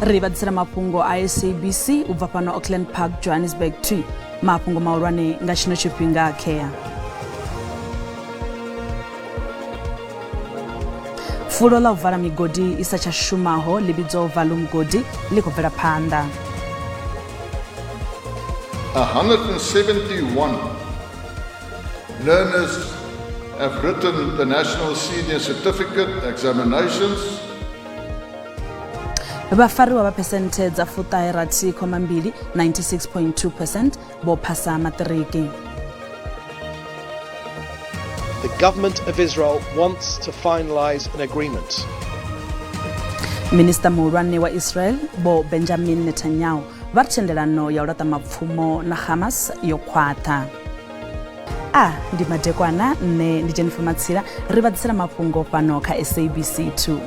Ri vha ḓisela mafhungo a SABC u bva fhano Auckland Park, Johannesburg 2. Mafhungo mahulwane nga tshino tshifhinga khea. Fulo ḽa u vala migodi i sa tsha shumaho ḽi vhidzwaho Valumgodi ḽi khou bvela phanḓa. 171 learners have written the National Senior Certificate examinations. Vhafariwa vha phesenthe dza fuṱahe rathi khoma mbili 96.2 percent vho phasa maṱiriki. The government of Israel wants to finalize an agreement. Minista muhulwane wa Israel Vho Benjamin Netanyahu vha ri thendelano ya u laṱa mapfumo na Hamas yo khwaṱha. A ndi madekwana, nṋe ndi Jennifer Matsila, ri vha ḓisela mafhungo fhano kha SABC 2.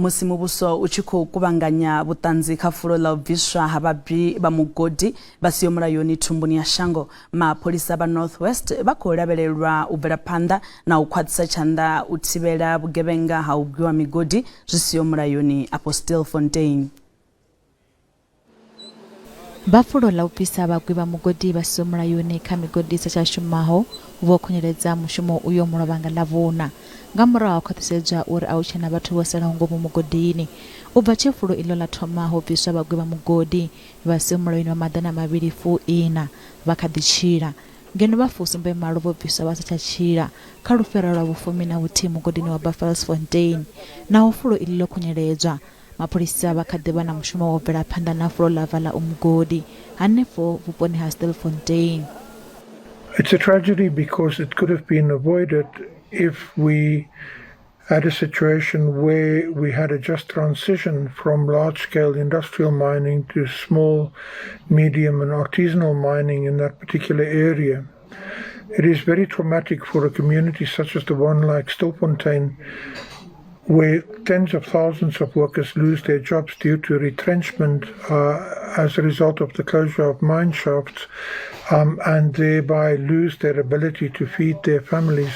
Musi muvhuso u tshi khou kuvhanganya vhuṱanzi kha fulo ḽa u bviswa ha vhabvi vha mugodi vha siho mulayoni thumbuni ya shango, mapholisa vha North West vha khou lavhelelwa u bvela phanḓa na u khwaṱhisa tshanḓa u thivhela vhugevhenga ha u gwiwa migodi zwi siho mulayoni afho Stilfontein. Vha fulo ḽa u bvisa vhagwi vha mugodi vha siho mulayoni kha migodi i sa tsha shumaho vho khunyeledza mushumo uyo mulovha nga Ḽavhuṋa, nga murahu ha u khwaṱhisedzwa uri a hu tshe na vhathu vho salaho ngomu mugodini. U bva tshe fulo iḽo ḽa thoma ho bviswa vhagwi vha mugodi vha siho mulayoni vha maḓana mavhili fu iṋa vha kha ḓi tshila, ngeno vha fusumbe malo vho bviswa vha sa tsha tshila kha lufhera lwa vhufumi na vhuthihi mugodini wa Buffelsfontein. Naho fulo iḽi ḽo khunyeledzwa, Mapholisa vha kha ḓi vha na mushumo wa u bvela phanḓa na fulo ḽa vala umugodi hanefho vhuponi ha Stilfontein. It's a tragedy because it could have been avoided if we had a situation where we had a just transition from large-scale industrial mining to small, medium and artisanal mining in that particular area. It is very traumatic for a community such as the one like Stilfontein, where tens of thousands of workers lose their jobs due to retrenchment as a result of the closure of mine shafts, and thereby lose their ability to feed their families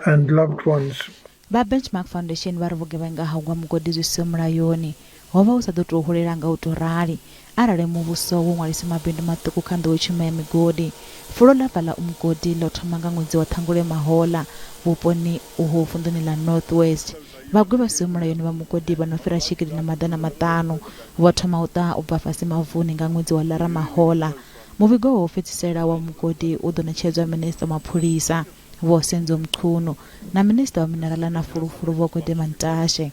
and loved ones. Vha Benchmark Foundation vha ri vhugevhenga ha u gwa mugodi zwi siho mulayoni ho vha hu sa ḓo tou hulela nga u tou rali arali muvhuso wo ṅwalisa mabindu maṱuku kha nḓowetshumo ya migodi. Fulo ḽa Vala Umgodi ḽo thoma nga ṅwedzi wa Ṱhangule mahoḽa vhuponi uho vunḓuni ḽa North West. Vhagwi vha siho mulayoni vha mugodi vha no fhira tshigidi na maḓana maṱanu vho thoma u ṱaha u bva fhasi mavuni nga ṅwedzi wa Ḽara mahoḽa. Muvhigo wa u fhedzisela wa mugodi u ḓo ṋetshedzwa Minisiṱa wa Mapholisa Vho Senzo Mchunu na Minisiṱa wa Minerala na Fulufulu Vho Gwede Mantashe.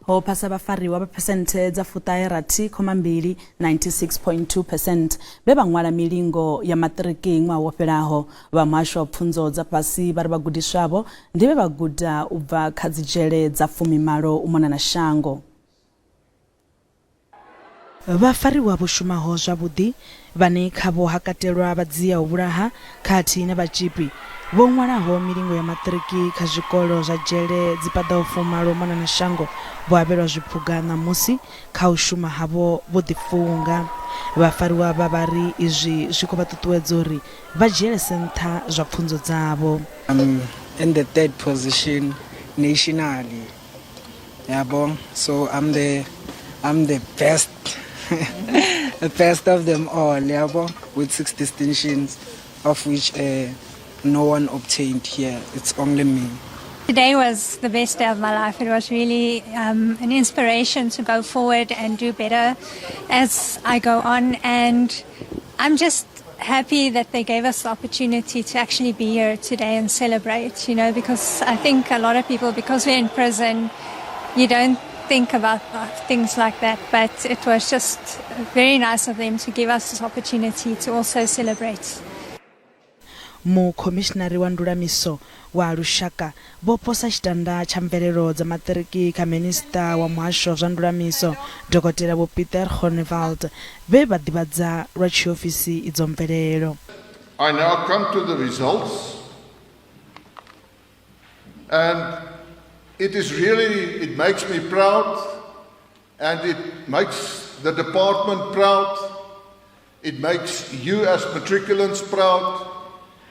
Ho phasa vhafariwa vha phesenthe dza fuṱahe rathi khoma mbili 96.2 percent vhe vha ṅwala milingo ya maṱiriki ṅwaha wo fhelaho. Vha muhasho wa pfunzo dza fhasi vha ri vhagudiswa avho ndi vhe vha guda u bva kha dzidzhele dza fumimalo u mona na shango. Vhafariwa vho shumaho zwavhuḓi, vhane khavho ha katelwa vhadzia u vhulaha khathihi na vhatzhipi, vho ṅwalaho milingo ya maṱiriki kha zwikolo zwa dzhele dzi paḓaho fumalo u mona na shango vho avhelwa zwiphuga ṋamusi kha u shuma havho vho ḓifunga. Vhafariwa avha vha ri izwi zwi khou vha ṱuṱuwedza uri vha dzhielese nṱha zwa pfunzo dzavho. I'm in the third position nationally. Yabo, so I'm the best the best of them all, yabo, with 6 distinctions, of which no one obtained here. It's only me. Today was the best day of my life. It was really an inspiration to go forward and do better as I go on. And I'm just happy that they gave us the opportunity to actually be here today and celebrate, because I think a lot of people, because we're in prison, you don't think about things like that. But it was just very nice of them to give us this opportunity to also celebrate. Mukhomishinari wa ndulamiso wa lushaka vho posa tshitanda tsha mvelelo dza maṱiriki kha minisiṱa wa muhasho wa zwa ndulamiso Dokotela Vho Pieter Groenewald vhe vha ḓivhadza lwa tshiofisi idzo mvelelo. I now come to the results, and it is really, it makes me proud and it makes the department proud. It makes you as matriculants proud.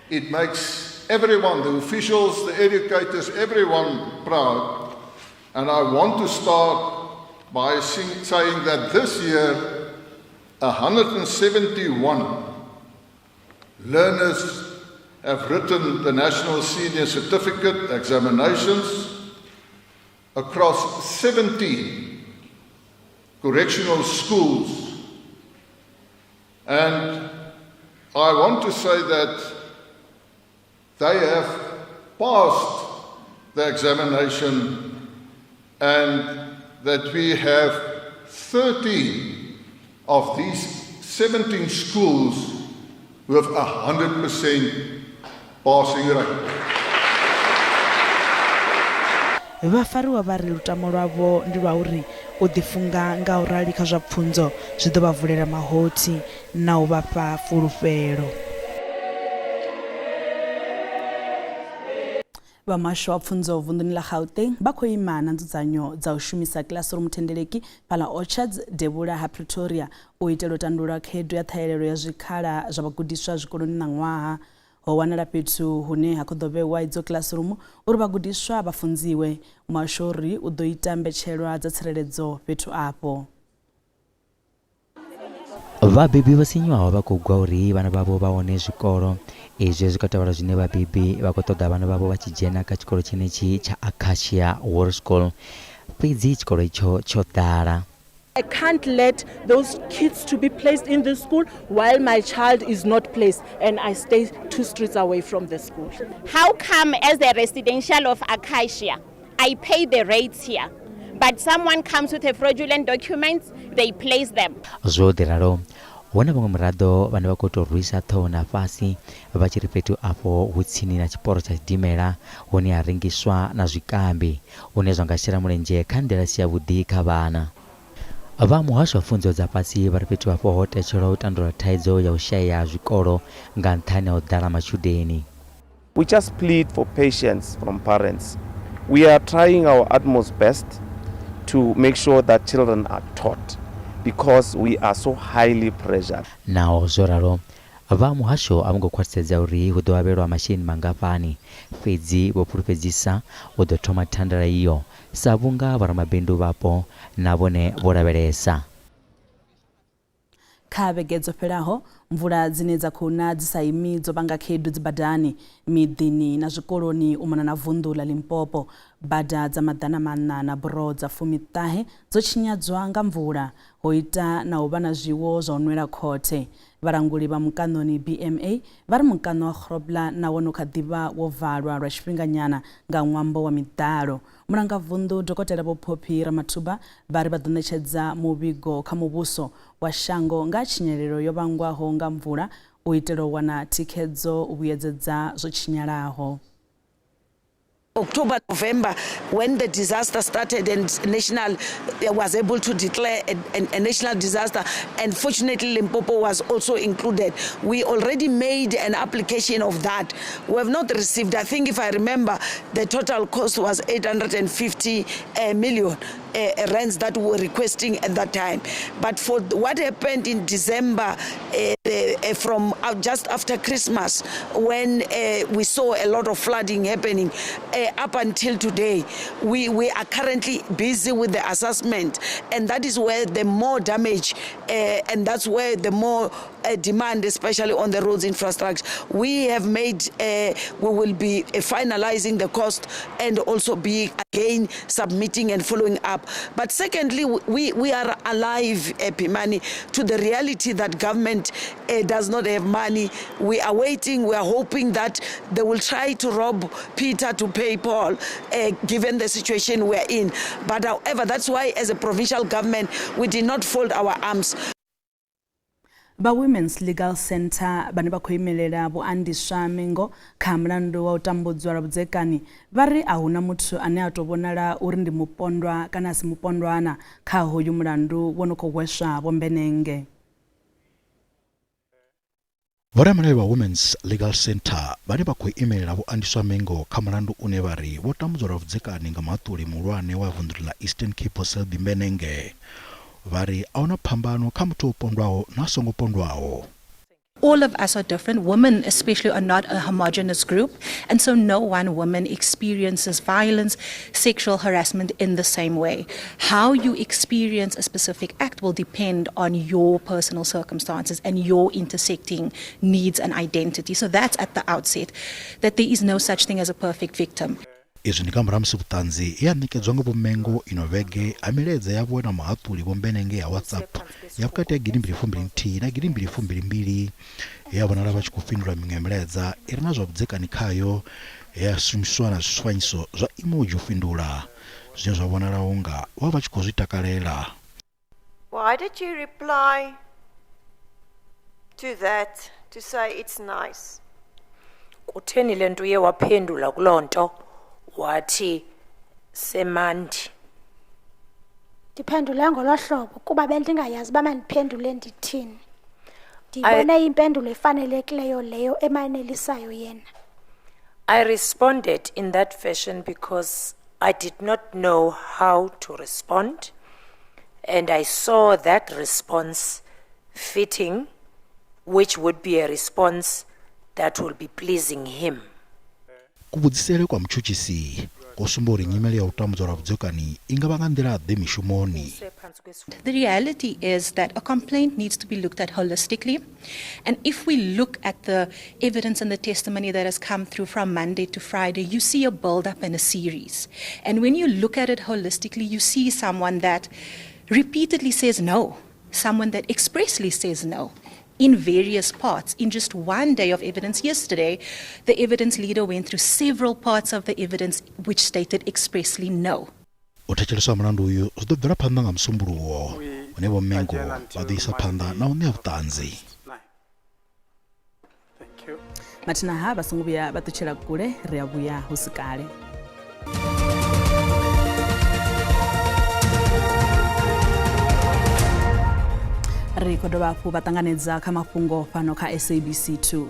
It makes everyone, the officials, the educators, everyone proud. And I want to start by saying that this year, 171 learners have written the National Senior Certificate examinations across 17 correctional schools. And I want to say that they have passed the examination and that we have 13 of these 17 schools with 100% passing rate. Vhafariwa vha ri lutamo lwavho ndi lwa uri u ḓifunga nga u rali kha zwa pfunzo zwi ḓo vha vulela mahothi na u vha fha fulufhelo. Vha muhasho wa pfunzo vunḓuni ḽa Gauteng vha khou ima na nzudzanyo dza u shumisa classroom thendeleki fhaḽa Orchards devhula ha Pretoria u itela u tandulula khaedu ya ṱhahelelo ya zwikhala zwa vhagudiswa zwikoloni ṋaṅwaha. Ho wanala fhethu hune ha khou ḓo vhewa idzo classroom uri vhagudiswa vha funziwe. Muhasho uri u ḓo ita mbetshelwa dza tsireledzo fhethu afho. Vhabebi vho sinyuwaho vha khou gwa uri vhana vhavho vha wane zwikolo. Izwi zwi katela zwine vhabebi vha khou ṱoḓa vhana vhavho vha tshi dzhena kha tshikolo tshenetshi tsha Acacia Hoërskool. Fhedzi tshikolo itsho tsho ḓala. I can't let those kids to be placed in the school while my child is not placed and I stay 2 streets away from the school. How come as a residential of Acacia, I pay the rates here, but someone comes with a fraudulent documents, they place them. Zwo ḓi ralo, hu na vhaṅwe muraḓo vhane vha khou tou rwisa ṱhoho na fhasi vha tshi ri fhethu afho hu tsini na tshiporo tsha tshidimela hune ha rengiswa na zwikambi, hune zwa nga shela mulenzhe kha nḓila i si yavhuḓi kha vhana. Vha muhasho wa pfunzo dza fhasi vha ri fhethu afho ho tetshelwa u tandulula thaidzo ya u shayea ha zwikolo nga nṱhani ha u ḓala matshudeni. We just plead for patience from parents. We are trying our utmost best to make sure that children are taught because we are so highly pressured. Naho zwo ralo, vha muhasho a vho ngo khwaṱhisedza uri hu ḓo avhelwa masheleni mangafhani, fhedzi vho fhulufhedzisa u ḓo thoma thandela iyo sa vhunga vhoramabindu vhapo na vhone vho lavhelesa. Kha vhege dzo fhelaho, mvula dzine dza khou na dzi sa imi dzo vhanga khaedu dzibadani, miḓini na zwikoloni u mona na vunḓu ḽa Limpopo. Bada dza 400 na buroho dza 19 dzo tshinyadzwa nga mvula. Ho ita na u vha na zwiwo zwa u nwela khothe. Vhalanguli vha mukaṋoni BMA vha ri mukaṋo wa Grobler na wone u kha ḓi vha wo valwa lwa tshifhinganyana nga ṅwambo wa miḓalo. Mulangavunḓu Dokotela Vho Phophi Ramathuba vha ri vha ḓo ṋetshedza muvhigo kha muvhuso wa shango nga ha tshinyalelo yo vhangwaho nga mvula u itela u wana thikhedzo u vhuyedzedza zwo tshinyalaho. October, November, when the disaster started and national was able to declare a national disaster, and fortunately Limpopo was also included. We already made an application of that. We have not received, I think if I remember, the total cost was 850 million rands that we were requesting at that time. But for what happened in December, from just after Christmas, when we saw a lot of flooding happening, up until today, we are currently busy with the assessment, and that is where the more damage and that's where the more demand, especially on the roads infrastructure. We have made, we will be finalizing the cost and also be again submitting and following up. But secondly, we are alive, Pimani, to the reality that government does not have money. We are waiting, we are hoping that they will try to rob Peter to pay Paul, given the situation we are in. But however, that's why as a provincial government, we did not fold our arms. Vha Women's Legal Centre vhane vha khou imelela Vho Andiswa Mengo kha mulandu wa u tambudzwa lwa vhudzekani vha ri a huna muthu ane a tou vhonala uri ndi mupondwa kana a si mupondwana kha hoyu mulandu wo no khou hweswa Vho Mbenenge. Vhoramalayo vha Women's Legal Centre vhane vha khou imelela Vho Andiswa Mengo kha mulandu une vha ri vho tambudzwa lwa vhudzekani nga muhaṱuli muhulwane wa vunḓu ḽa Eastern Cape Vho Selby Mbenenge. Vha ri a huna phambano kha muthu o pondwaho na a songo pondwaho. All of us are different. Women, especially, are not a homogenous group. And so no one woman experiences violence, sexual harassment in the same way. How you experience a specific act will depend on your personal circumstances and your intersecting needs and identity. So that's at the outset, that there is no such thing as a perfect victim. Izwi ndi nga murahu ha musi vhuṱanzi he ha ṋekedzwa nga Vho Mengo ino vhege ha milaedza yavho na muhaṱuli Vho Mbenenge ya WhatsApp ya vhukati ha gidimbili fumbili nthihi na gidimbili fumbili mbili he ha vhonala vha tshi khou fhindula miṅwe ya milaedza i re na zwa vhudzekani khayo he ha shumiswa na zwifanyiso zwa emoji u fhindula zwine zwa vhonala u nga vho vha vha tshi khou zwi takalela. Why did you reply to that to say it's nice? Kutheni le nto uye waphendula kuloo nto wathi semandi? Ndiphendule ngolo hlobo kuba bendingayazi uba mandiphendule ndithini. Ndiyibone impendulo efanelekileyo leyo emanelisayo yena. I responded in that fashion because I did not know how to respond, and I saw that response fitting, which would be a response that will be pleasing him. Kuvhudzisele kwa mutshutshisi kwo sumba uri nyimele ya u tambudzwa lwa vhudzekani i nga vha nga nḓila-ḓe mishumoni. The reality is that a complaint needs to be looked at holistically, and if we look at the evidence and the testimony that has come through from Monday to Friday, you see a build-up and a series. And when you look at it holistically, you see someone that repeatedly says no, someone that expressly says no in various parts. In just one day of evidence yesterday, the evidence leader went through several parts of the evidence which stated expressly no. U thetsheleswa ha mulandu uyu zwi ḓo bvela phanḓa nga Musumbuluwo, hune Vho Mengo vha ḓo isa phanḓa na u ṋea vhuṱanzi. Mathina ha vha songo vhuya vha ṱutshela kule, ri a vhuya hu si kale. Ri khou dovha hafhu vha ṱanganedza kha mafhungo fhano kha SABC 2.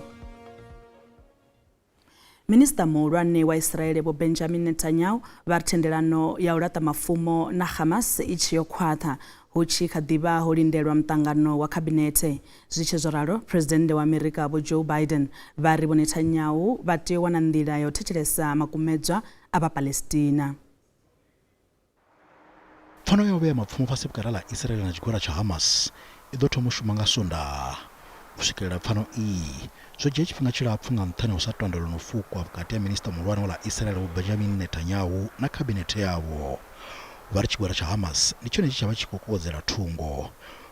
Minisiṱa muhulwane wa Israele Vho Benjamin Netanyahu vha ri thendelano ya u laṱa mafumo na Hamas i tshe yo khwaṱha, hu tshi kha ḓi vha ho lindelwa muṱangano wa khabinethe. Zwi tshe zwo ralo, Phresidennde wa Amerika Vho Joe Biden vha ri Vho Netanyahu vha tea u wana nḓila ya u thetshelesa makumedzwa a vha Palestina. Pfano ya u vhea mapfumo fhasi vhukati ha ḽa Israel na tshigwada tsha Hamas i ḓo thoma u shuma nga Sondaha. U swikelela pfano iyi zwo dzhia tshifhinga tshilapfu nga nṱhani ha u sa tondelwa na u fukwa vhukati ha minisiṱa muhulwane wa ḽa Israel Vho Benjamin Netanyahu na khabinethe yavho. Vha ri tshigwada tsha Hamas ndi tshone tshe tsha vha tshi khou kokodzela thungo,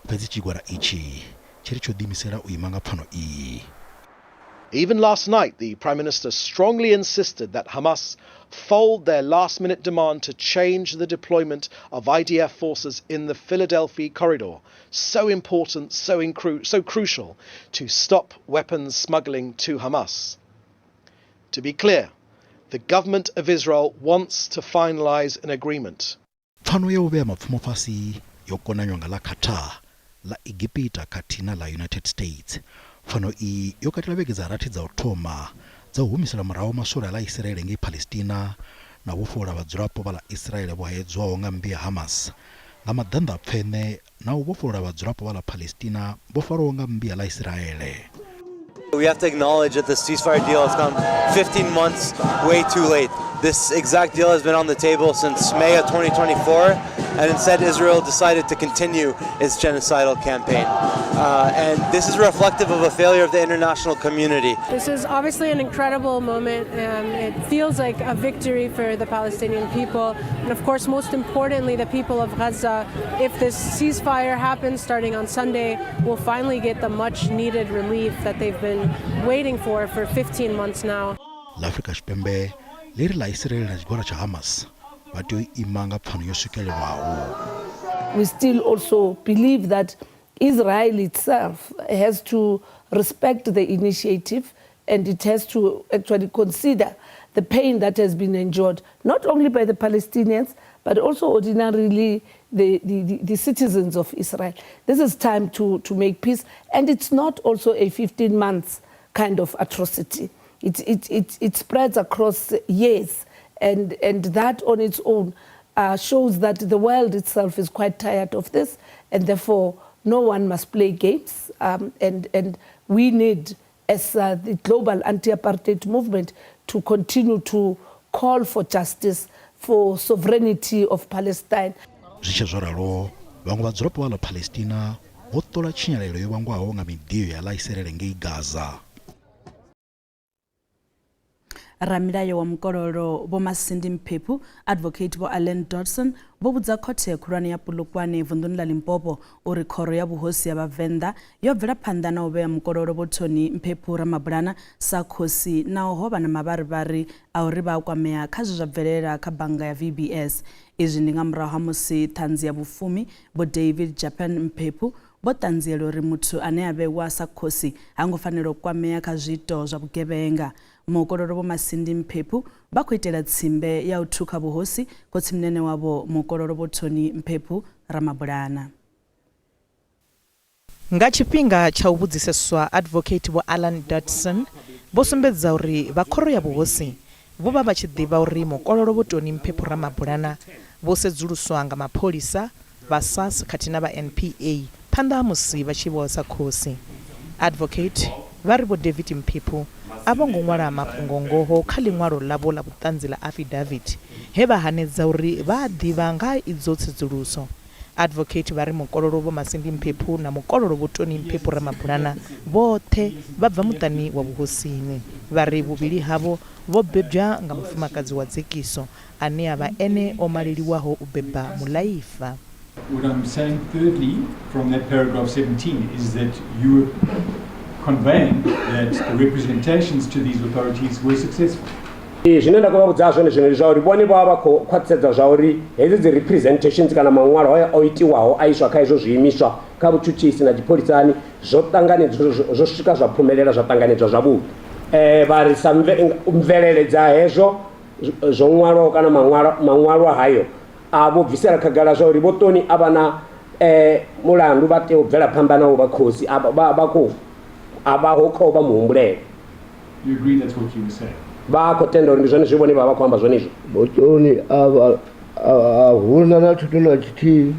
fhedzi tshigwada itshi tshi ri tsho ḓiimisela u ima nga pfano iyi. Even last night, the Prime Minister strongly insisted that Hamas fold their last-minute demand to change the deployment of IDF forces in the Philadelphia corridor, so important, so crucial to stop weapons smuggling to Hamas. To be clear, the government of Israel wants to finalize an agreement. Pfano ya u vhea mapfumo fhasi yo konanywa nga ḽa Qatar, ḽa Egipita khathihi na ḽa United States. Pfano iyi yo katela vhege dza rathi dza u thoma dza u humisela murahu maswole a ḽa Isiraele ngei Palestina na u vhofholola vhadzulapo vha ḽa Isiraele vho haedzwaho nga mmbi ya Hamas nga maḓanḓapfeṋe na u vhofholola vhadzulapo vha ḽa Palestina vho farwaho nga mmbi ya ḽa Isiraele. We have to acknowledge that the ceasefire deal has come 15 months way too late. This exact deal has been on the table since May of 2024, and instead Israel decided to continue its genocidal campaign. And this is reflective of a failure of the international community. This is obviously an incredible moment. It feels like a victory for the Palestinian people, and of course, most importantly, the people of Gaza. If this ceasefire happens starting on Sunday, we'll finally get the much needed relief that they've been waiting for 15 months now. Ḽa Afrika Tshipembe ḽi ri ḽa Israel na tshigwada tsha Hamas vha tea u ima nga pfano yo swikelelwaho. We still also believe that Israel itself has to respect the initiative, and it has to actually consider the pain that has been endured, not only by the Palestinians, but also ordinarily the citizens of Israel. This is time to make peace, and it's not also a 15 months kind of atrocity. It spreads across years, and that on its own shows that the world itself is quite tired of this, and therefore no one must play games. And, and we need, as the global anti-apartheid movement, to continue to call for justice, for sovereignty of Palestine. Zwi tshe zwo ralo, vhaṅwe vhadzulapo vha ḽa Palestina vho ṱola tshinyalelo yo vhangwaho nga midio ya ḽa Israele ngei Gaza. Ramilayo wa mukololo Vho Masindi Mphephu, Advocate Vho Alan Dodson vho vhudza khothe khulwane ya Polokwane vunḓuni ḽa Limpopo uri khoro ya vhuhosi ya Vhavenḓa yo bvela phanḓa na u vhea mukololo Vho Tony Mphephu Ramabulana sa khosi naho ho vha na mavharivhari a uri vha a kwamea kha zwe zwa bvelela kha bannga ya VBS. Izwi ndi nga murahu ha musi ṱhanzi ya vhufumi Vho David Japan Mphephu vho ṱanziela uri muthu ane a vhewa sa khosi ha ngo fanela u kwamea kha zwiito zwa vhugevhenga. Mukololo Vho Masindi Mphephu vha khou itela tsimbe ya u thukha vhuhosi khotsimunene wavho Mukololo Vho Tony Mphephu Ramabulana. Nga tshifhinga tsha u vhudziseswa, Advocate Vho Alan Dodson vho sumbedza uri vha khoro ya vhuhosi vho vha vha tshi ḓivha uri Mukololo Vho Tony Mphephu Ramabulana vho sedzuluswa nga mapholisa, vha SARS khathihi na vha NPA phanḓa ha musi vha tshi vhewa sa khosi. Advocate vha ri Vho David Mphephu a vho ngo ṅwala mafhungo ngoho kha ḽiṅwalo ḽavho ḽa vhuṱanzi ḽa affidavit he vha hanedza uri vha a ḓivha nga ha idzo tsedzuluso. Advocate vha ri Mukololo Vho Masindi Mphephu na Mukololo Vho Tony Mphephu Ramabulana vhoṱhe vha bva muṱani wa vhuhosini. Vha ri vhuvhili havho vho bebwa nga mufumakadzi wa dzekiso ane a vha ene o maleliwaho u beba muḽaifa. What I'm saying thirdly from that paragraph 17 is that you were conveying that the representations to these authorities were successful. Ee, zwine nda khou vha vhudza zwone zwino ndi zwa uri vhone vha vha vha khou khwaṱhisedza zwa uri hedzi dzi representations kana maṅwalo haya o itiwaho a iswa kha izwo zwiimiswa kha vhutshutshisi na tshipholisani zwo ṱanganedzwa zwo swika zwa phumelela zwa ṱanganedzwa zwavhuḓi. Vha ri sa mvelele dza hezwo zwo ṅwalwaho kana maṅwalwa hayo a vho bvisela khagala zwa uri Vho Toni a vha na mulandu vha tea u bvela phanḓa na u vha khosi vha khou a vha ho kha u vha muhumbulelwa. You agree that's what you were saying? Vha khou tenda uri ndi zwone zwe vhone vha vha khou amba zwone izwo. Vho Toni a vha a huna na tshithu na tshithihi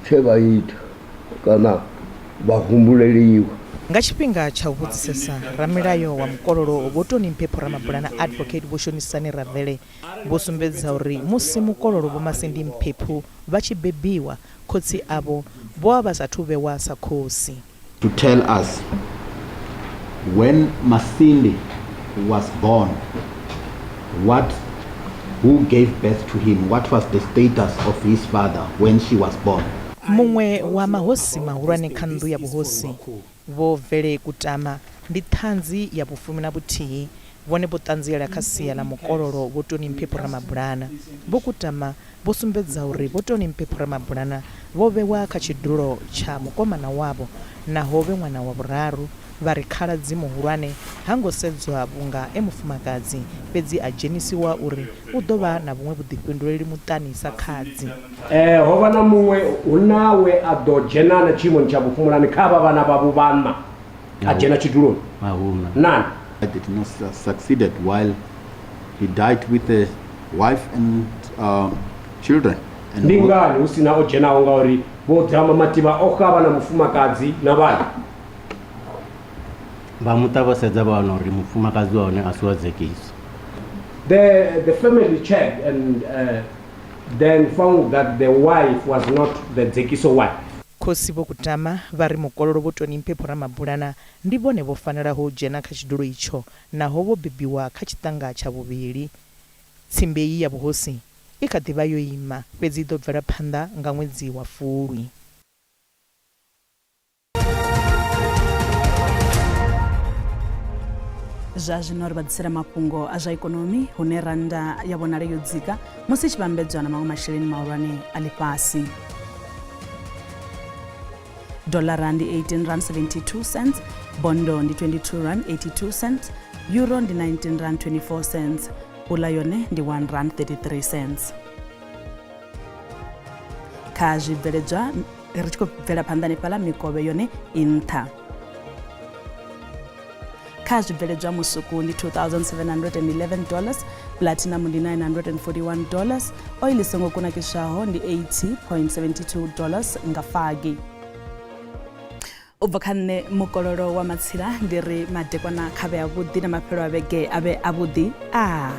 tshe vha ita kana vha humbuleliwa. Nga tshifhinga tsha u vhudzisesa, ramilayo wa mukololo Vho Toni Mphephu Ramabulana Advocate Vho Shonisani Ravele vho sumbedza uri musi mukololo Vho Masindi Mphephu vha tshi bebiwa, khotsi avho vho vha vha sa athu vhewa sa khosi. To tell us when Masindi was born, what who gave birth to him, what was the status of his father when she was born. Muṅwe wa mahosi mahulwane kha nnḓu ya vhuhosi, Vho Vele Kutama, ndi ṱhanzi ya vhufumi na vhuthihi. Vhone vho ṱanziela kha sia ḽa mukololo Vho Toni Mphephu Ramabulana. Vho Kutama vho sumbedza uri Vho Toni Mphephu Ramabulana vho vhewa kha tshidulo tsha mukomana wavho naho vhe ṅwana wa vhuraru. Vha ri khaladzi muhulwane ha ngo sedzwa vhunga e mufumakadzi, fhedzi a dzhenisiwa uri u ḓo vha na vhuṅwe vhuḓifhinduleli muṱani sa khadzi. Ho vha na muṅwe, hu na we a ḓo dzhena na tshiimoni tsha vhufumulani kha avha vhana vhavho vhaṋa, a dzhena tshiduloni. Nani? I did not succeeded while he died with a wife and children. And Ndi ngani hu si na o dzhenaho? Ngauri Vho Dzama Mativha o xavha na mufumakadzi na vhana. Vha muṱa vho sedza vha wana uri mufumakadzi wa hone a si wa dzekiso. The family checked and then found that the wife was not the dzekiso wife. Khosi Vho Kutama vha ri mukololo Vho Toni Mphephu Ramabulana ndi vhone vho fanelaho u dzhena kha tshidulo itsho naho vho bebiwa kha tshiṱanga tsha vhuvhili. Tsimbe iyi ya vhuhosi i kha ḓi vha yo ima, fhedzi i ḓo bvela phanḓa nga ṅwedzi wa Fulwi. Zwa zwino ri vha ḓisela mafhungo a zwa ikonomi, hune rannda ya vhonala yo dzika musi i tshi vhambedzwa na maṅwe masheleni mahulwane a ḽifhasi. Dollara ndi 18 rand 72 cents, bondo ndi 22 rand 82 cents, euro ndi 19 rand 24 cents, pula yone ndi 1 rand 33 cents. Kha zwibveledzwa ri tshi khou bvela phanḓa hanefhaḽa, mikovhe yone i nṱha. Kha zwibveledzwa musuku ndi 2711 dollars, platinum ndi 941 dollars, oil i songo kunakiswaho ndi 80.72 dollars nga fagi. U bva kha nṋe mukololo wa matsila ndi ri madekwana kha vhe avhuḓi na mafhelo a vhege a vhe avhuḓi. A.